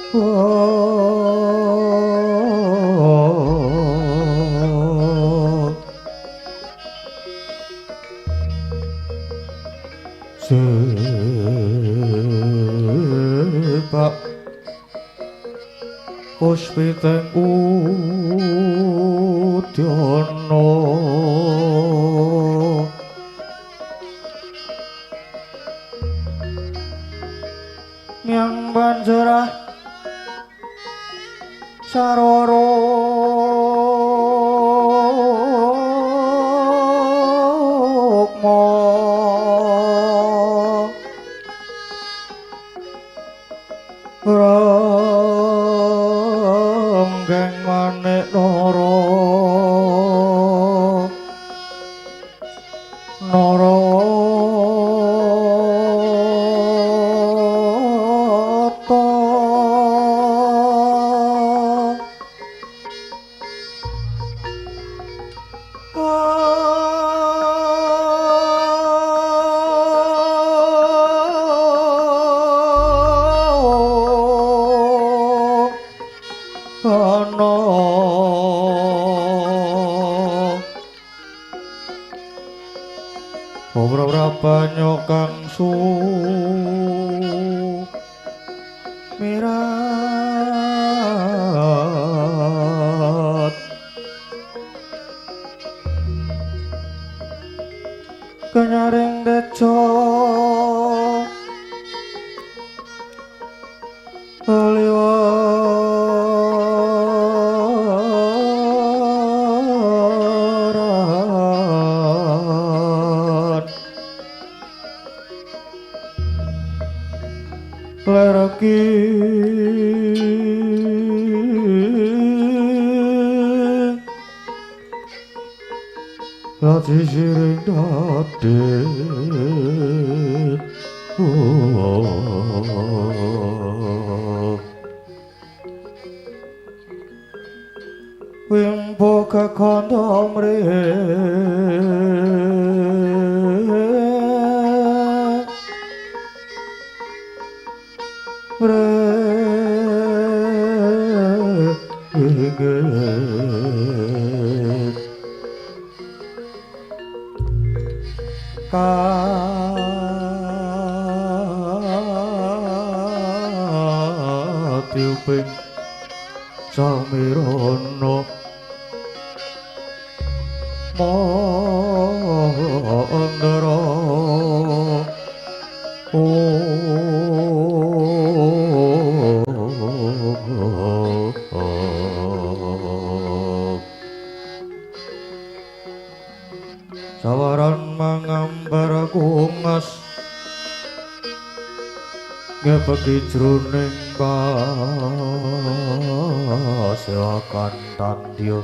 Sebab puspiteng udyana nyang banjerah saroro rukma ronggeng manik nara nara banyo kang sumirat kenyaring deco lereki lati siring daden wimbo kekandha mrih katiuping samirana mandra sawaran mangambar kungas ngepeki jroning pasewakan tandya.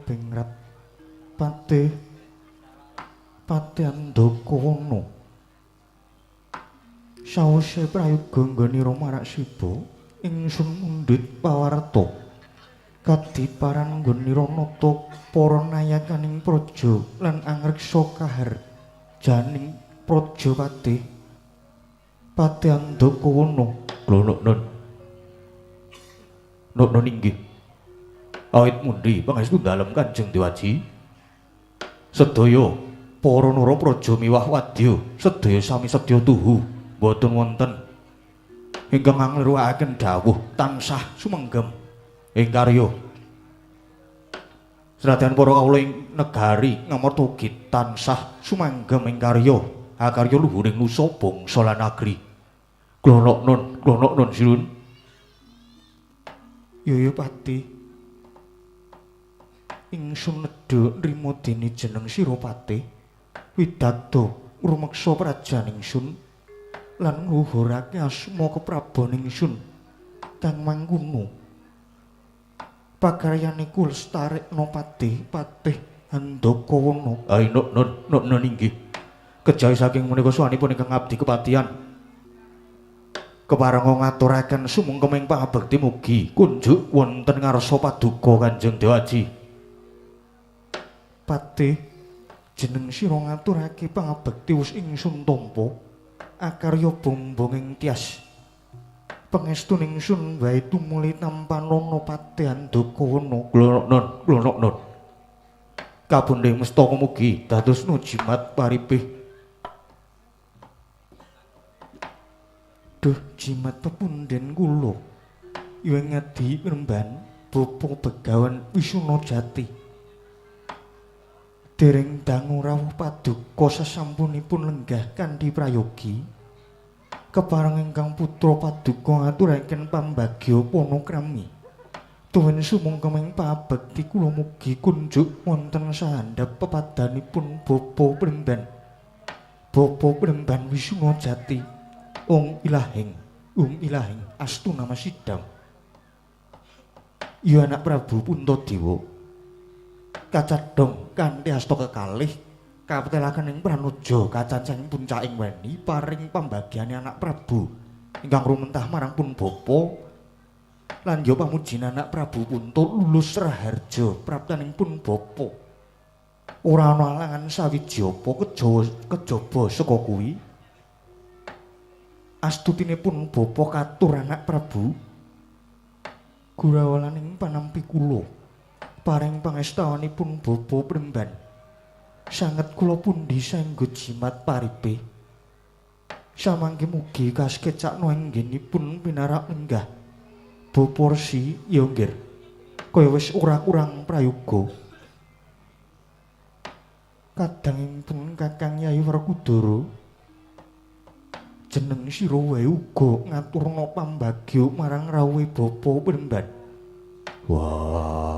Bengrat Patih Patih Andakono sawise prayoga nggonira marak Siba ingsun mundhut pawarta kadiparan nggonira nata para nayakaning praja lan angreksa kaharjaning praja Patih Patih Andakono. Glonok non non inggih awit mundi pangestu dalem Kanjeng Dewaji sedaya para nara praja miwah wadya sedaya sami sedya tuhu boten wonten ingkang ngliruaken dawuh tansah sumenggem ing karya senadyan para kawula ing negari Ngamarta ugi tansah sumanggem ing karya akarya luhuring nusa bangsa lan agri. Glonok nun sirun. Yoyo Pati ingsun nedha nrima dene jeneng sira Patih widagda rumeksa prajan ingsun lan ngluhurake asma keprabon ingsun kang mangkunu. Pakaryane ku lestarekna Patih Patih Andakawana. Ayo nun nun nun inggih. Kejawi saking menika suwanipun ingkang abdi kepatihan keparenga ngaturaken sumungkeming pangabekti mugi kunjuk wonten ngarsa paduka Kanjeng Dewaji. Patih, jeneng sira ngaturake pangabekti wis ingsun tampa akarya bombonging tias. Pangestu ningsun wae tumuli tampanana Patih Andakawana. Kula nun kula nun. Kabundhe mestaka mugi dados jimat paripih. Duh, jimat pepunden kula. Yen ngadi remban bapa Begawan Wisnujati. Dereng dangu rawuh paduka sasampunipun lenggah kanthi prayogi. Kepareng ingkang putra paduka ngaturaken pambagya panakrami. Tuwin sumungkeming pabekti kula mugi kunjuk wonten sahandhap pepadanipun Bapa Premban. Bapa Premban Wisnujati. Ong ilahing, ung ilahing astu nama sidam. Ya anak Prabu Puntadewa. Kacadhong kanthi asta kekalih kaptelaken ing pranuja kacancang puncaking weni paring pambagyane anak Prabu ingkang rumentah marang pun bapa lan ya pamujine anak Prabu Punta lulus raharja praptaning pun bapa. Ora ana alangan sawiji apa kejaba saka kuwi. Astutine pun bapa katur anak Prabu gurawalaning panampi kula paring pangestawanipun bapa Premban. Sanget kula pundi saengga jimat paripe. Samangke mugi kaskecakna anggenipun pinarak lenggah Bapa Resi ya nggir. Kaya wis ora kurang prayoga. Kadangipun Kakang Yayi Werkudara, jeneng sira wae uga ngaturna pambagya marang rawuhe Bapa Premban. Wah.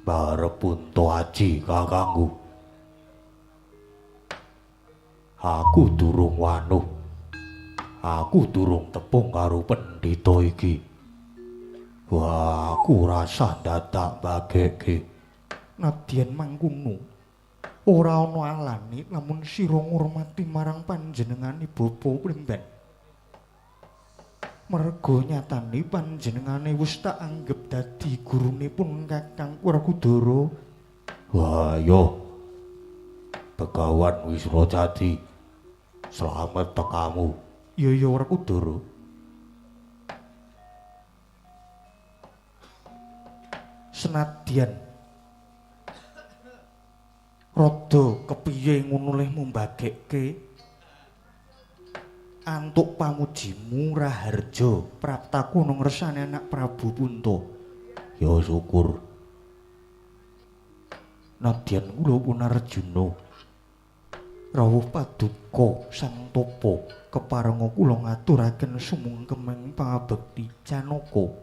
Barep Punta Aji kakangku. Aku durung wanuh. Aku durung tepung karo pendhita iki. Wah, aku rasah dadak bagekke. Nadyan mangkono, ora ana alane lamun sira ngurmati marang panjenengane Bapa Premban. Merga nyatane panjenengane wis tak anggep dadi gurune pun Kakang Werkudara. Wah, yo. Begawan Wisnujati. Slamet tekamu. Ya ya Werkudara. Senadyan rada kepiye ngono leh mumbagekke antuk pamujimu raharja praptaku ana ngersane anak Prabu Punta. Ya syukur. Nadyan kula pun Arjuna rawuh paduka Sang Tapa keparenga kula ngaturaken sumungkeming pangabekti Janaka.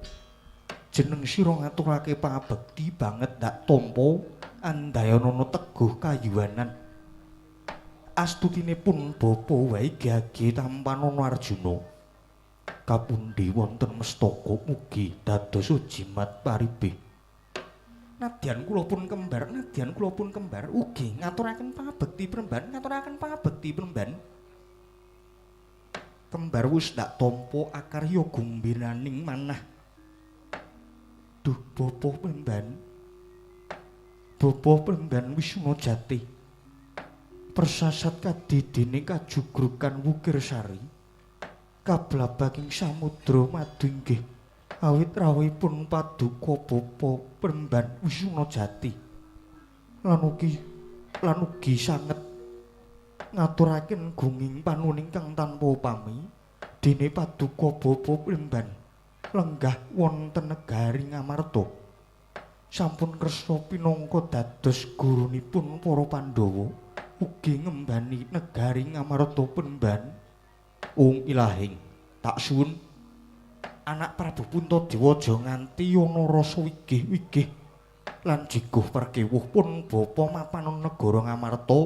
Jeneng sira ngaturake pangabekti banget ndak tampa andayanana teguh kayuwanan. Astutine pun bapa wae gage tampanana Arjuna. Kapundi wonten mestaka mugi dados jimat paribih. Nadyan kula pun kembar, nadyan kula pun kembar ugi ngaturaken pangabekti Premban, ngaturaken pangabekti Premban. Kembar wis ndak tampa akarya gumbiraning manah. Duh Bapa Premban. Bapa Premban Wisnujati. Persasat kadidene kajugrukan Wukir Sari. Kablabaking samudra madu inggih awit rawuhipun paduka Bapa Premban Wisnujati. Lan ugi sanget ngaturaken gunging panuning kang tanpa upami dene paduka Bapa Premban lenggah wonten negari Ngamarta. Sampun kersa pinangka dados gurunipun para Pandhawa ugi ngembani negari Ngamarta Premban. Ung ilahing tak suwun anak Prabu Puntadewa aja nganti ana rasa wigih-wigih lan jiguh perkewuh pun bapa mapan negara Ngamarta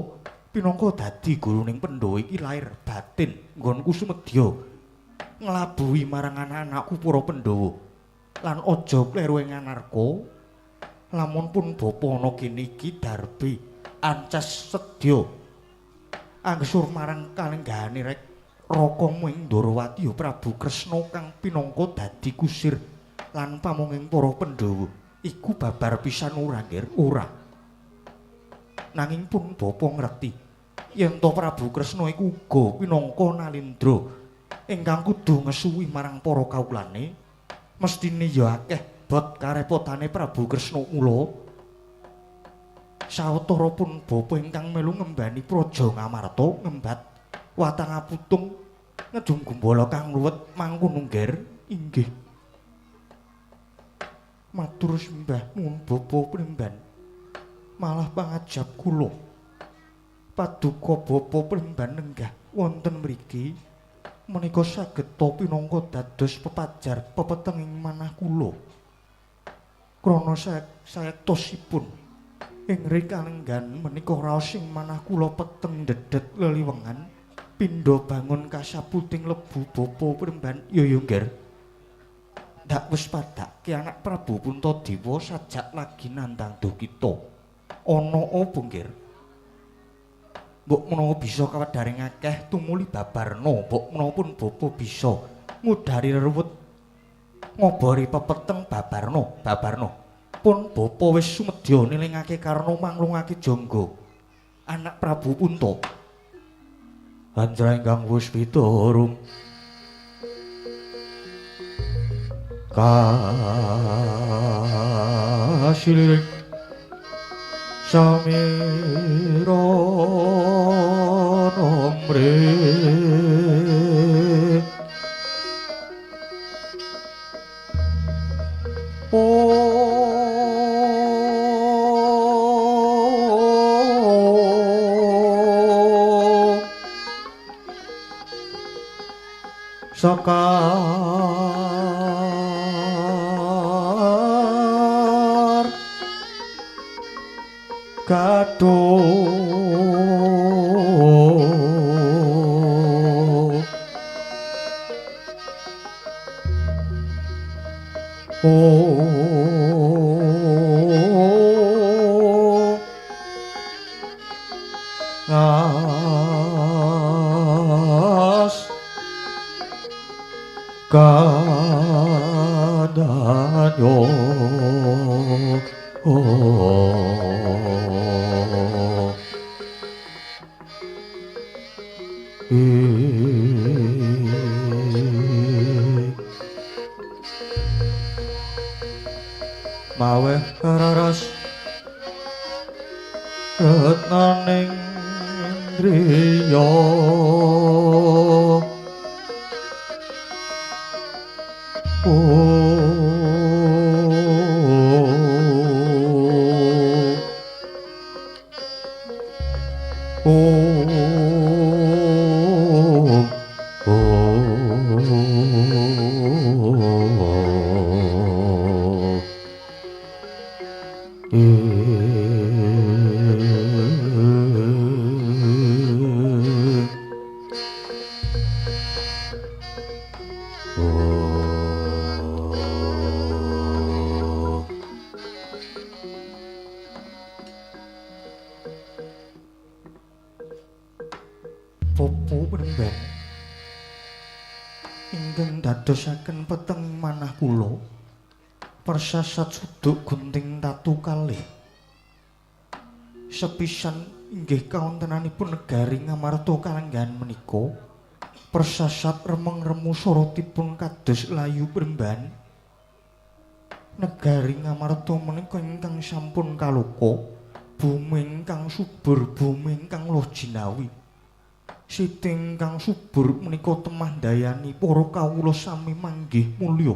pinangka dadi guruning Pandhawa iki lair batin nggonku sumedya nglabuhi marang anak-anakku para Pandhawa. Lan aja kleru ing anarka. Lamun pun bapa ana kene iki darbi ancas sedya angsur marang kalenggahane rek rakamu ing Ndorowati ya Prabu Kresna kang pinangka dadi kusir lan pamonging para Pandhawa. Iku babar pisan ora, Ngger? Ora. Nanging pun bapa ngerti yen to Prabu Kresna iku uga pinangka nalindra ingkang kudu ngesuwi marang para kawulane. Mestine ya akeh bot karepotane Prabu Kresna. Mula sawetara pun bapa ingkang melu ngembani praja Ngamarta ngembat watang aputung ngedum gumbala kang luwet mangkono, Ngger. Inggih. Matur sembah nuwun bapa Plemban. Malah pangajap kula paduka bapa Plemban lenggah wonten mriki menika saged ta pinangka dados pepajar pepetenging manah kula. Krana sayektosipun ing rikalenggan menika raos ing manah kula peteng dedet leliwengan pindha bangun kasaputing lebu bapa Plemban. Ya ya, Ngger. Ndak wis padake anak Prabu Puntadewa sajak lagi nandang Dukita. Ana apa, Ngger? Mbok menawa bisa kawedharing akeh tumuli babarna, mbok menawa pun bapa bisa ngudari ruwet ngobori pepeteng babarna, babarna. Pun bapa wis sumedya nilingake karna manglungake jangga anak Prabu Punta. Anjra ingkang puspita rum kasiliring samira nomre Sekar gadung ngas kadanyo maweh raras retnaning indriya Dadosaken peteng manah kula persasat suduk gunting tatu kalih sepisan inggih kawontenanipun negari Ngamarta kalenggahan menika persasat remeng-remu sorotipun kados layu premban. Negari Ngamarta menika ingkang sampun kaloka, bumi ingkang subur, bumi ingkang loh jinawi. Siti ingkang subur menika temah ndayani para kawula sami manggih mulya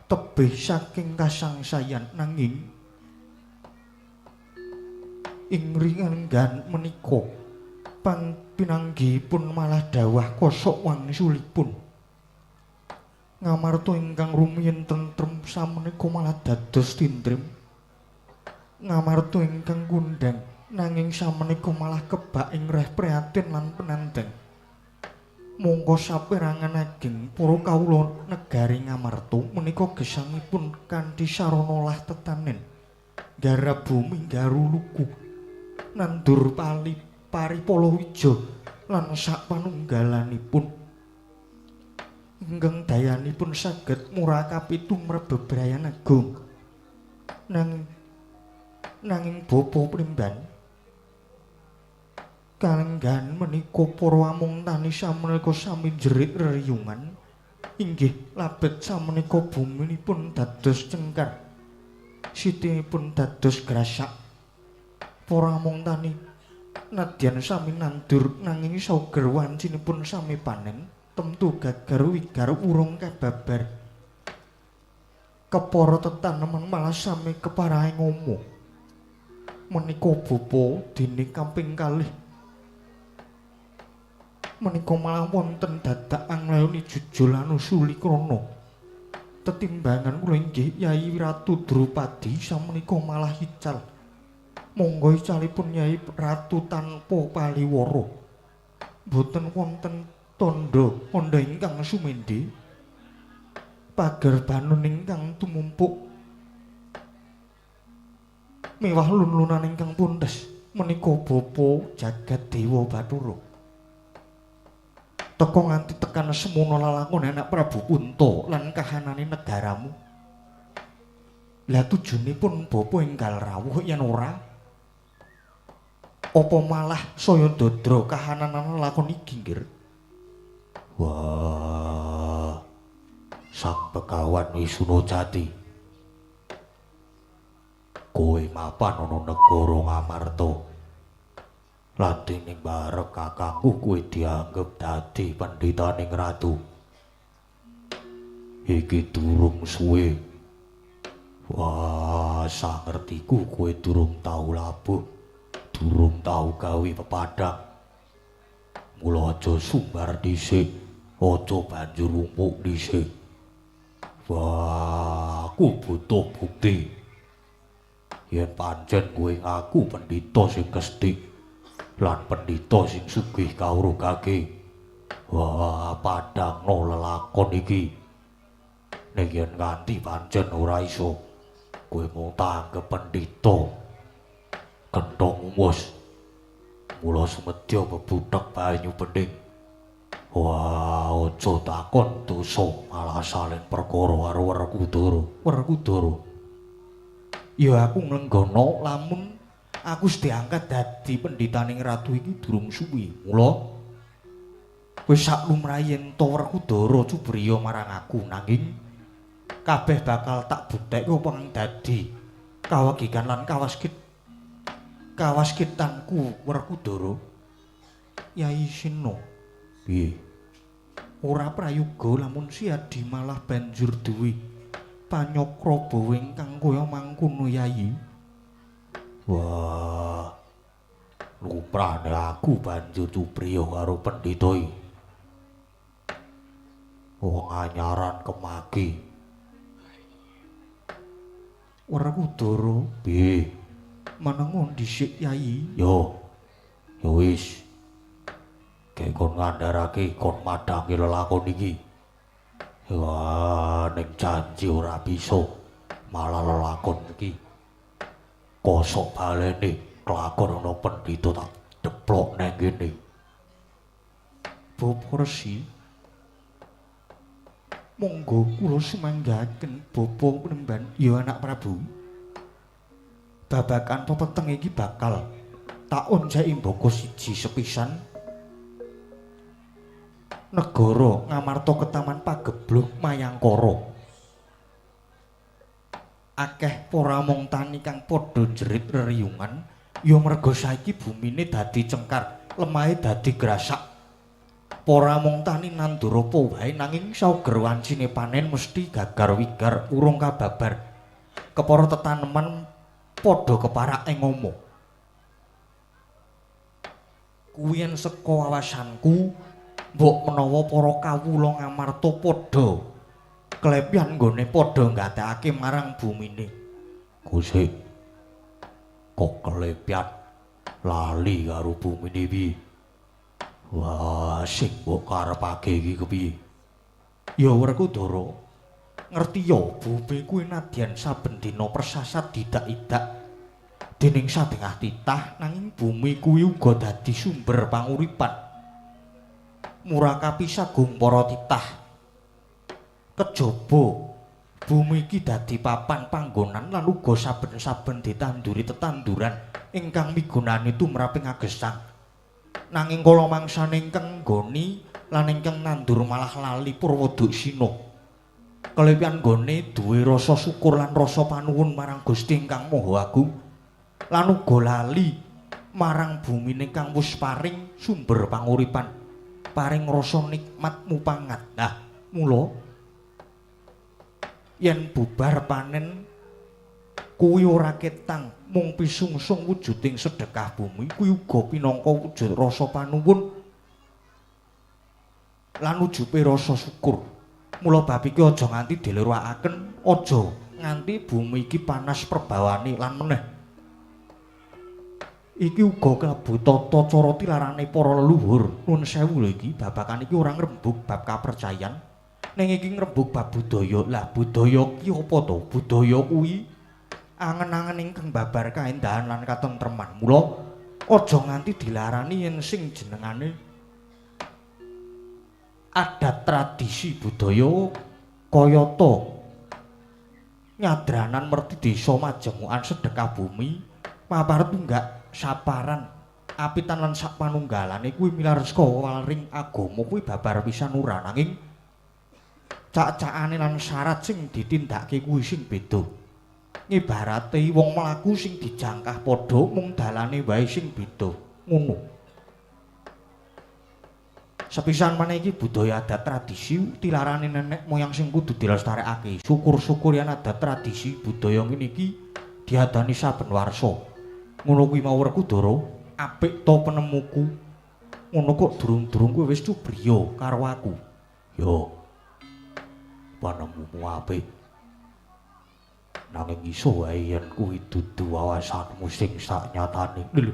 tebih saking kasangsayan. Nanging ing ringenggan menika pinanggihipun malah dawah kosok wangsulipun. Ngamarta ingkang rumiyin tentrem samenika malah dados tintrim. Ngamarta ingkang kundhang nanging samenika malah kebak ing reh prihatin lan penandang. Mongko saperangan ageng para kawula negari Ngamarta menika gesangipun kanthi sarana lah tetanen garap bumi garuluku nandur pali pari palawija lan sak panunggalanipun ingkang dayanipun saged murakapi tumrap bebrayan agung. Nanging bapa Plimban kalenggahan menika para amung tani samenika sami jerit reriyungan inggih labet samenika buminipun dados cengkar, sitinipun dados grasak. Para amung tani nadyan sami nandur nanging sauger wancinipun sami panen temtu gagar wigar urung kababar. Kepara tetaneman malah sami keparahe ngomo. Menika bapa dene kaping kalih menika malah wonten dadak anglayoni jujul anusuli krana tetimbangan kula inggih Yai Ratu Drupadi samenika malah ical. Monggo icalipun Yai Ratu tanpa paliwara. Boten wonten tandha kandha ingkang sumendhe. Pager banun ingkang tumumpuk mewah lun-lunan ingkang puntes menika bapa jagat dewa Bathara. Teka nganti tekan semono lalakon anak Prabu Kunta lan kahanane negaramu. Lah tujunipun bapa enggal rawuh yen ora apa malah saya ndadra kahanan lakon iki nggir. Wah, Sang Begawan Wisnujati, kowe mapan ana negara Ngamarta. Lan dening barep kakangku kowe dianggep dadi pendhitaning ratu. Iki durung suwe. Wah, sangertiku kowe durung tau labuh, durung tau gawe pepadang. Mula aja sumbar dhisik, aja banjur rumpuk dhisik. Wah, aku butuh bukti. Yen pancen kowe ngaku pendhita sing kestik lan pendhita sing sugih kawruhake. Wah, padangno lelakon iki. Ning yen nganti pancen ora iso, kowe mung tanggep pendhita genthong umus. Mula sumedya bebudhek banyu bening. Wah, aja takon dosa malah salin perkara karo Werkudara. Werkudara. Ya aku nglenggana lamun aku wis diangkat dadi pendhitaning ratu iki durung suwi. Mula wis sak lumrahe yen to Werkudara cubriya marang aku, nanging kabeh bakal tak buktekke apa kang dadi kawagikan lan kawaskitanku Werkudara. Yai Sena, piye? Ora prayoga lamun Siadi malah banjur duwe panyakra ingkang kaya mangkono Yai. Wah, luprane aku banjur cubriya karo pendhita iki. Wong anyaran kemaki. Werkudara, piye? Menengo dhisik Yai. Yo. Ya wis. Gek kon ngandharake kon madhangi lelakon iki. Wah, ning janji ora bisa malah lelakon iki. Kosok balene kelakon ana pendhita tak deplok nang kene. Bapak Resi, monggo kula sumanggaken bapa Plemban ya anak Prabu. Babagan pepeteng iki bakal tak onceki mbaka siji sepisan. Negara Ngamarta ketaman pageblug Mayangkara. Akeh para mong tani kang padha jerit reriyungan ya merga saiki bumine dadi cengkar, lemahe dadi grasak. Para mong tani nandur apa wae nanging sauger wancine panen mesti gagar wigar urung kababar. Kepara tetaneman padha keparak ing omo. Kuwi yen saka wawasanku, mbok menawa para kawula Ngamarta padha klepyan nggone padha nggatekake marang bumine. Gusik, kok klepyan lali karo bumine piye? Wah, sing mbok karepake iki kepiye? Ya Werkudara, ngerti ya bumi kuwi nadyan saben dina persasat didak-idak dening sadengah titah, nanging bumi kuwi uga dadi sumber panguripan. Murakapi sagung para titah. Kejaba bumi iki dadi papan panggonan lan uga saben-saben ditanduri tetanduran ingkang migunani tumraping agesang. Nanging kala mangsane ingkang nggoni lan ingkang nandur malah lali purwaduksina. Kalepian nggone duwe rasa syukur lan rasa panuwun marang Gusti ingkang Maha Agung lan uga lali marang bumine kang wis paring sumber panguripan, paring rasa nikmat mupangat. Nah, mula yen bubar panen kuwi ora ketang mung pisungsung wujuding sedekah bumi kuwi uga pinangka wujud rasa panuwun lan wujude rasa syukur. Mula bab iki aja nganti dilirwakaken, aja nganti bumi iki panas perbawane lan meneh. Iki uga klebu tata cara tilarane para leluhur. Nuwun sewu lho iki, babakan iki ora ngrembug bab kapercayan, ning iki ngrembug bab budaya. Lah budaya ki apa to? Budaya kuwi angen-angen ingkang babar kaendahan lan katentreman. Mula aja nganti dilarani yen sing jenengane adat tradisi budaya kayata nyadranan merti desa majemukan sedekah bumi, papar tunggak saparan apitan lan sak panunggalane kuwi milar saka walring agama kuwi babar pisan ora, nanging cak-cakane lan syarat sing ditindakake kuwi sing beda. Ngibarate wong mlaku sing dijangkah padha mung dalane wae sing beda. Ngono. Sepisan maneh iki budaya adat tradisi tilarane nenek moyang sing kudu dilestarekake. Syukur-syukur yen adat tradisi budaya ngene iki diadani saben warsa. Ngono kuwi mau Werkudara, apik to penemuku. Ngono kok durung-durung kowe wis cubriya karo aku. Yo. Penemumu apik. Nanging iso wae yen kuwi dudu wawasanmu sing saknyatane. Lho.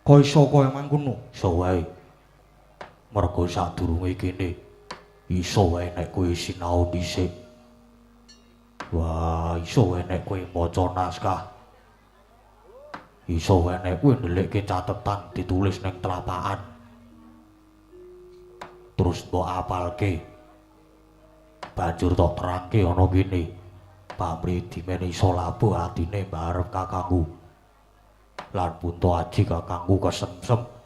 Kok iso kaya mangkono? Iso wae. Mergo sadurunge kene iso wae nek kowe sinau dhisik. Wah, iso wae nek kowe maca naskah. Iso wae nek kowe ndelikke catetan ditulis ning telapakan. Terus mbok apalke. Banjur tok terangke ana kene. Pamrih dimene iso labuh atine mbarep kakangku. Lan punta aji kakangku kesemsem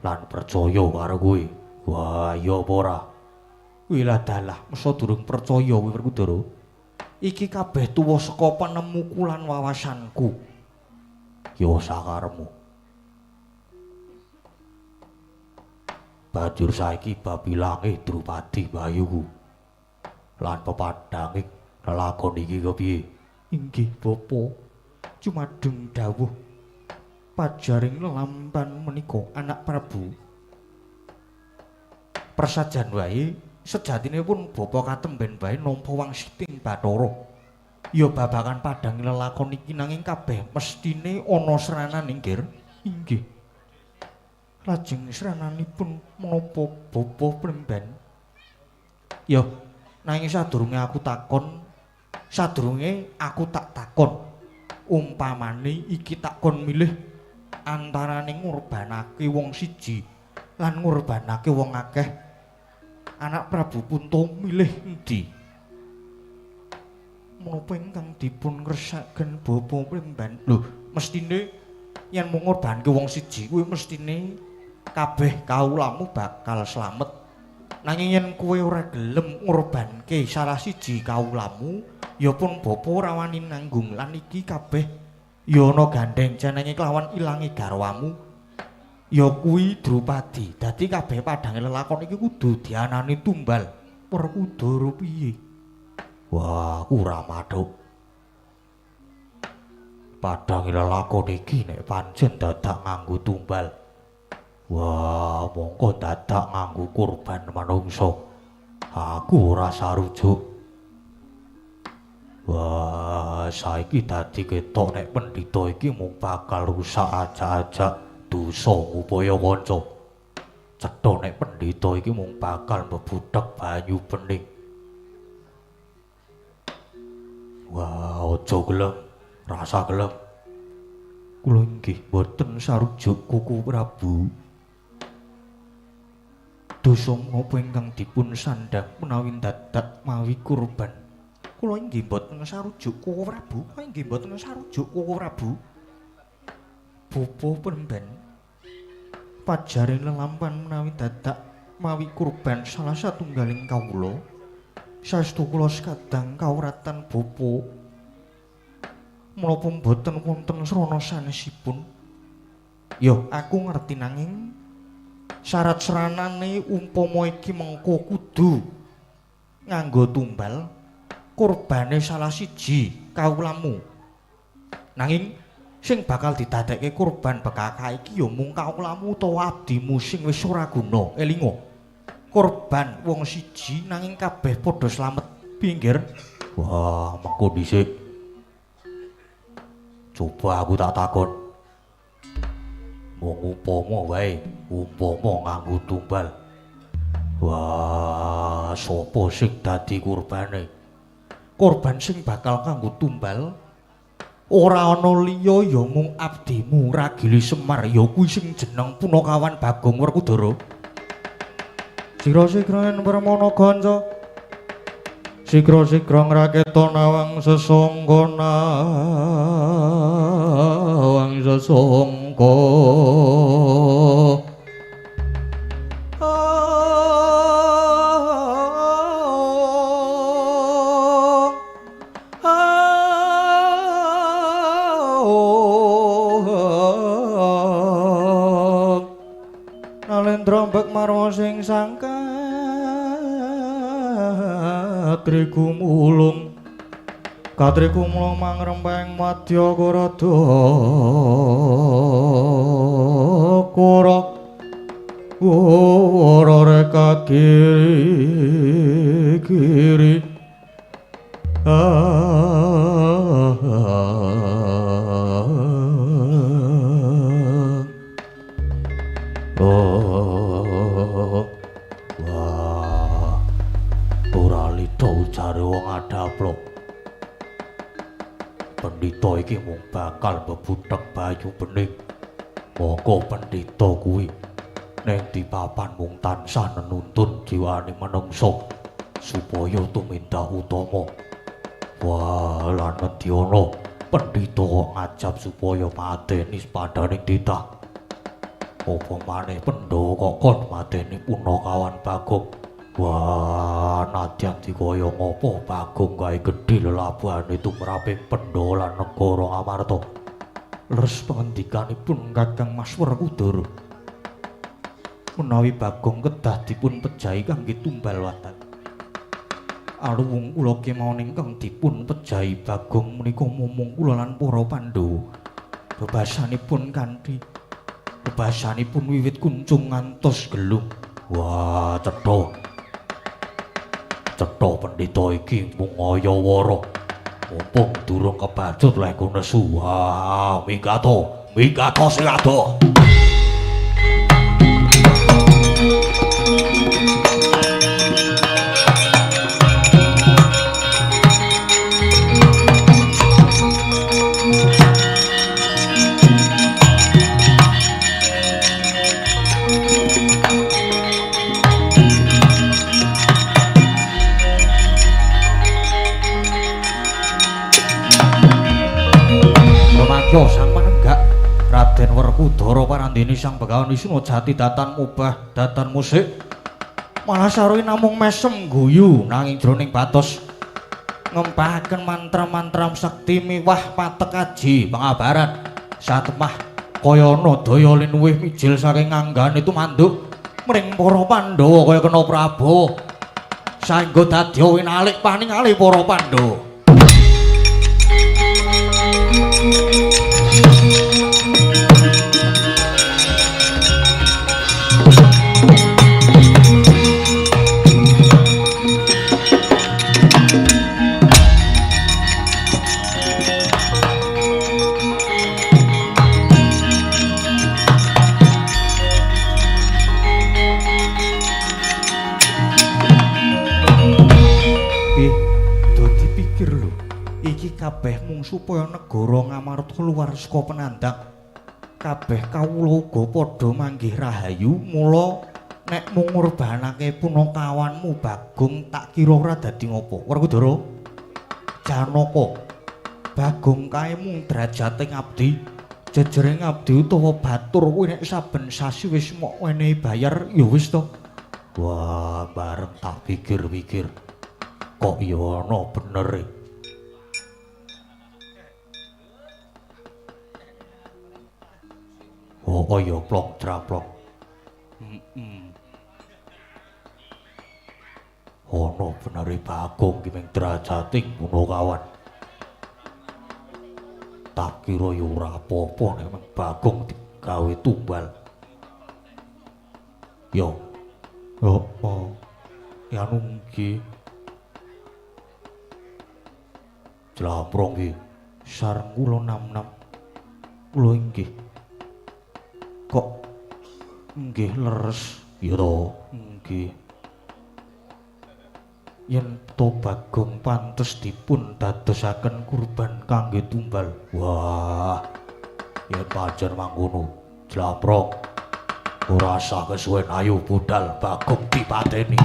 lan percaya karo kowe. Wah, iya apa ora? Kuwi lah dalah, mesa durung percaya kowe Werkudara. Iki kabeh tuwa saka penemuku lan wawasanku. Ya sakarepmu. Banjur saiki bab ilange Drupadi mbayuku. Lan pepadhange lelakon iki kepiye? Inggih Bapa, cumadeng dawuh pajaring lelampan menika anak Prabu. Persajan wae sejatine pun bapa katemben wae nampa wangsiting Bathara. Ya babagan padhang lelakon iki nanging kabeh mestine ana sranan inggih. Inggih. Lajeng srananipun menapa bapa Plemban? Ya, nanging sadurunge aku takon, sadurunge aku tak takon, umpamane iki takon milih antarane ngurbanake wong siji lan ngurbanake wong akeh, anak Prabu Punta milih endi? Menapa ingkang dipun ngersakaken bapa Plemban? Lho, mestine yen mung ngurbanke wong siji kuwi mestine kabeh kawulamu bakal slamet. Nanging yen kowe ora gelem ngurbanke salah siji kawulamu, ya pun bapa ora wani nanggung lan iki kabeh ya ana gandheng cenenge kelawan ilange garwamu. Ya kuwi Drupadi. Dadi kabeh padhange lelakon iki kudu dianani tumbal. Werkudara piye? Wah, aku ora mathuk. Padhange lelakon iki nek pancen dadak nganggo tumbal. Wah, mongko dadak nganggo kurban manungsa. Aku ora sarujuk. Wah, saiki dadi ketok nek pendhita iki mung bakal rusak ajak-ajak dosa ngupaya kanca. Cetha nek pendhita iki mung bakal mbebudhek banyu bening. Wah, aja gelem, rasa gelem. Kula inggih boten sarujuk kuku Prabu. Dosa menapa ingkang dipun sandhang menawi dadak mawi kurban? Kula inggih boten sarujuk kuku Prabu, kula inggih boten sarujuk kuku Prabu. Bapa pemben pajaring lelampan menawi dadak mawi kurban salah satunggaling kawula. Saestu kula sekadang kawratan bapa. Menapa mboten wonten srana sanesipun? Yo, aku ngerti nanging syarat sranane umpama iki mengko kudu nganggo tumbal kurbane salah siji kawulamu. Nanging sing bakal didadekke kurban bekaka iki ya mung kawulamu utawa abdimu sing wis ora guna. Elinga. Korban wong siji nanging kabeh padha slamet. Pinggir. Wah, mengko dhisik. Coba aku tak takon. Mung upama wae, umpama nganggo tumbal. Wah, sapa sing dadi kurbane? Korban sing bakal kanggo tumbal ora ana liya ya mung abdimu Ragili Semar, ya kuwi sing jeneng Punakawan Bagong Werkudara. Sira sigra yen permana kanca. Sigra-sigra ngraketa nawang sesangka nawang sesangka. Nalendra mbek marwa sing sangka katrigumulung katrigumulung mangrempeng madya karada kura ora reka kiri kiri. Jare wong adaplok. Pendhita iki mung bakal mbebudhek banyu bening. Moko pendhita kuwi ning di papan mung tansah nenuntun jiwane manungsa supaya tumindak utama. Wah, lan mendiana pendhita kok ngajab supaya mateni sepadaning titah. Apa maneh Pandhawa kok kon mateni Punakawan Bagong. Wah, nadyan dikaya ngapa Bagong gawe gedhe lelabuhane tumraping Pandhawa lan negara Ngamarta. Leres pangendikanipun Kakang Mas Werkudara. Menawi Bagong kedah dipun pejahi kangge tumbal watan. Aluwung kula kemawon ingkang dipun pejahi Bagong menika mumung kula lan para Pandhawa. Bebasanipun kanthi bebasanipun wiwit kuncung ngantos gelung. Wah, cetha. Cetha pendhita iki mung aya-wara. Mumpung durung kebacut leh ku nesu. Wah, minggato, minggato sing adoh. Sang panenggak Raden Werkudara parandene Sang Begawan Wisnu Jati datan mubah datan musik malah sarwi namung mesem guyu nanging jroning batos ngempahaken mantra-mantra sekti miwah patek aji pangabaran satemah kaya ana daya linuwih mijil saking anggane tumanduk mring para Pandhawa kaya kena Prabu saengga dadya winalik paningali para Pandhawa. mung supaya negara Ngamarta luar saka penandang. Kabeh kawula uga padha manggih rahayu, mula nek mung ngorbanake punakawanmu Bagong tak kira ora dadi ngopo. Werkudara, Janaka, Bagong kae mung derajate ngabdi. Jejere ngabdi utawa batur kuwi nek saben sasi wis mok wenehi bayar ya wis to. Wah, bareng tak pikir-pikir kok ya ana benere. Oh, ya plong draplong. Ana benere Bagong ki mung derajate punakawan. Tak kira ya ora apa-apa nek mung Bagong digawe tumbal. Yo. Heeh. Ya nggih. Jlamprong iki sareng kula nam-nam. Kula inggih. Kok nggih leres ya to? Nggih. Yen to Bagong pantes dipun dadosaken kurban kangge tumbal. Wah, yen pancen mangkono, Jlamprong ora usah kesuwen, ayo budal Bagong dipateni.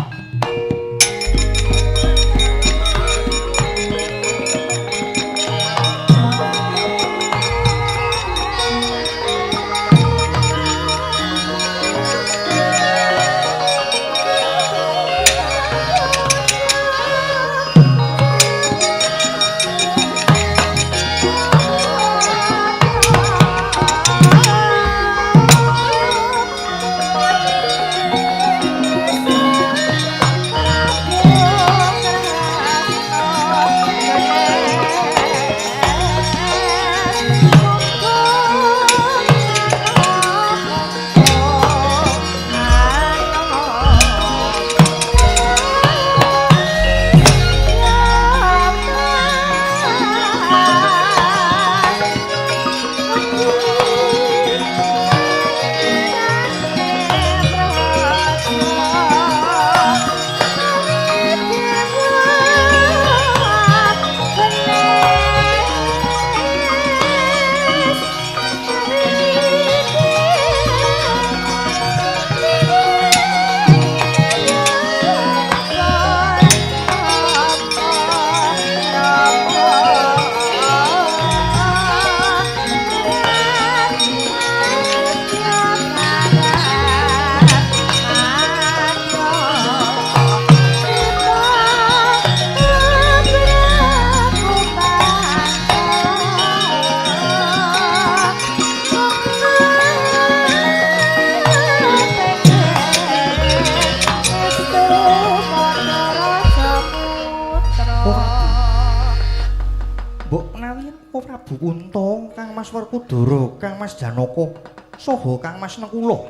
Kang Mas Werkudara, Kang Mas Janaka, saha Kang Mas Nekula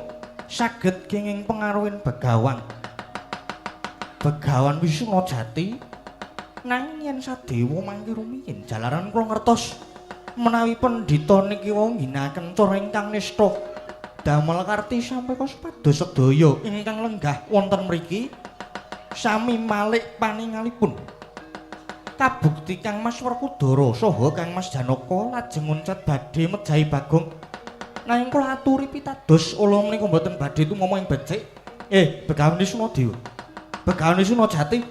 saged kenging pengaruhin Begawan. Begawan Wisnujati nanging yen sadewa mangke rumiyin jalaran kula ngertos menawi pendhita niki wau ngginakaken cara ingkang nistha damel karti sampeka supados sedaya ingkang lenggah wonten mriki sami malik paningalipun. Kabukti Kang Mas Werkudara saha Kang Mas Janaka lajeng nguncat badhe mejahi Bagong. Nanging kula aturi pitados ula menika mboten badhe tumama ing becik. Begawan Wisnudewa. Begawan Wisnujati.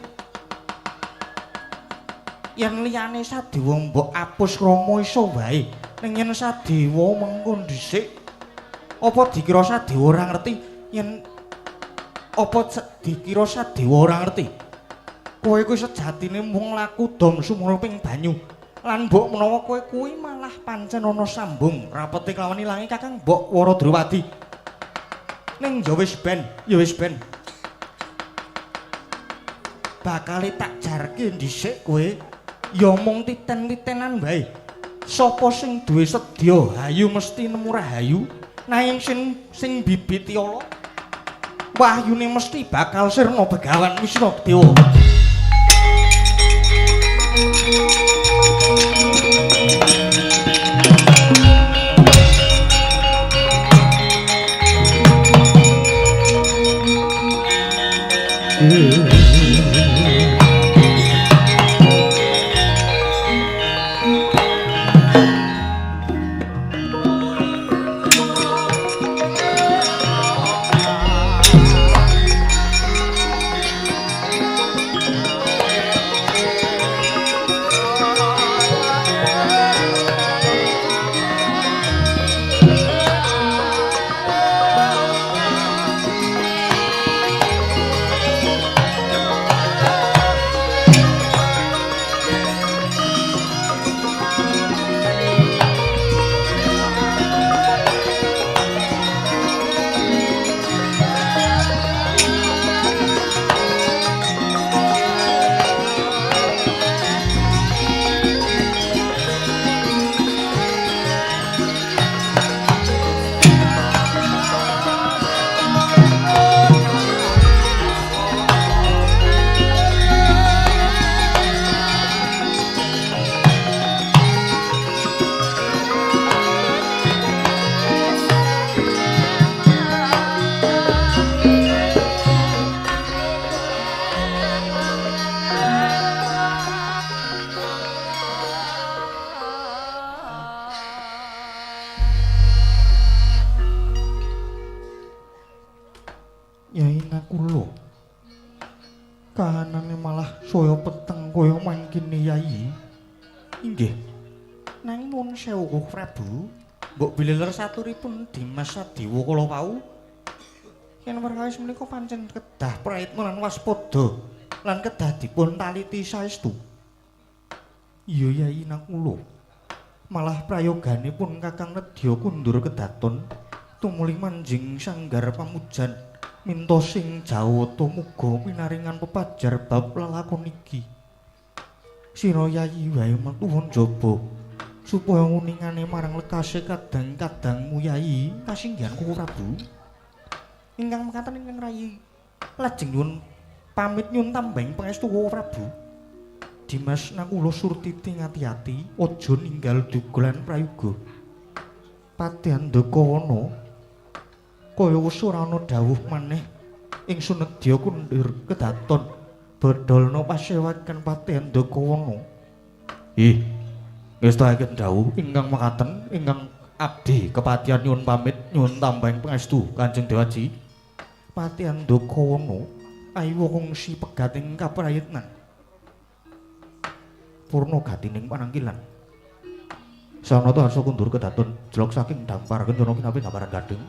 Yen liyane sadewa mbok apus krama iso wae. Ning yen sadewa mengko dhisik apa dikira sadewa ora ngerti yen apa dikira sadewa ora ngerti? Kowe kuwi sejatine mung laku dom sumruping banyu lan mbok menawa kowe kuwi malah pancen ana sambung rapete kelawan ilange Kakang Mbok Waradrawati. Ning ya wis ben, ya wis ben. Bakale tak jarke dhisik kowe ya mung titen-titenan wae. Sapa sing duwe sedya hayu mesti nemu rahayu, nanging sing bibiti ala wahyune mesti bakal sirna Begawan Wisnudewa. Yai Nakula kahanane malah saya peteng kaya mangkene Yai. Inggih. Nanging nuwun sewu Prabu, mbok bilih leres aturipun Dimas Sadewa kala wau yen perkawis menika pancen kedah prayitna lan waspada lan kedah dipun taliti saestu. Iya Yai Nakula. Malah prayoganipun Kakang Nedya kundur kedaton tumuli manjing sanggar pamujan minta sing Jawata muga pinaringan pepajar bab lelakon iki. Sira Yayi wae metuhun jaba supaya nguningane marang lekase kadang-kadangmu Yayi kasinggihan Koko Prabu. Ingkang mekaten ingkang rayi lajeng nyuwun pamit nyuwun tambahing pangestu Koko Prabu. Dimas Nakula Surtiti ngati-ati aja ninggal duga lan prayoga. Patih Andakawana kaya wis ora ana dawuh maneh ingsun nedya kundur kedaton bodolna pasewakan Patih Andakawana. Ih, ngestakaken dawuh ingkang mekaten ingkang abdi kepatihan nyuwun pamit nyuwun tambahing pangestu Kanjeng Dewaji. Patih Andakawana ayo kongsi pegating kaprayitnan. Purna gatining panangkilan. Sanata arsa kundur kedaton jlok saking dampar kencana kinapi gambaran gading.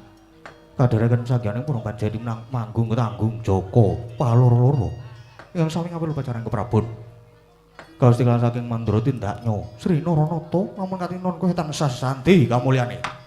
Kadharaken sanghyang purna panjeni menang manggung ketanggung Joko paloro-loro. Ingkang sami ngapil upacaran keprabon. Kaustiklan saking mandra tindaknya Sri Naranata namun katinon kowe tansah santi kamulyane.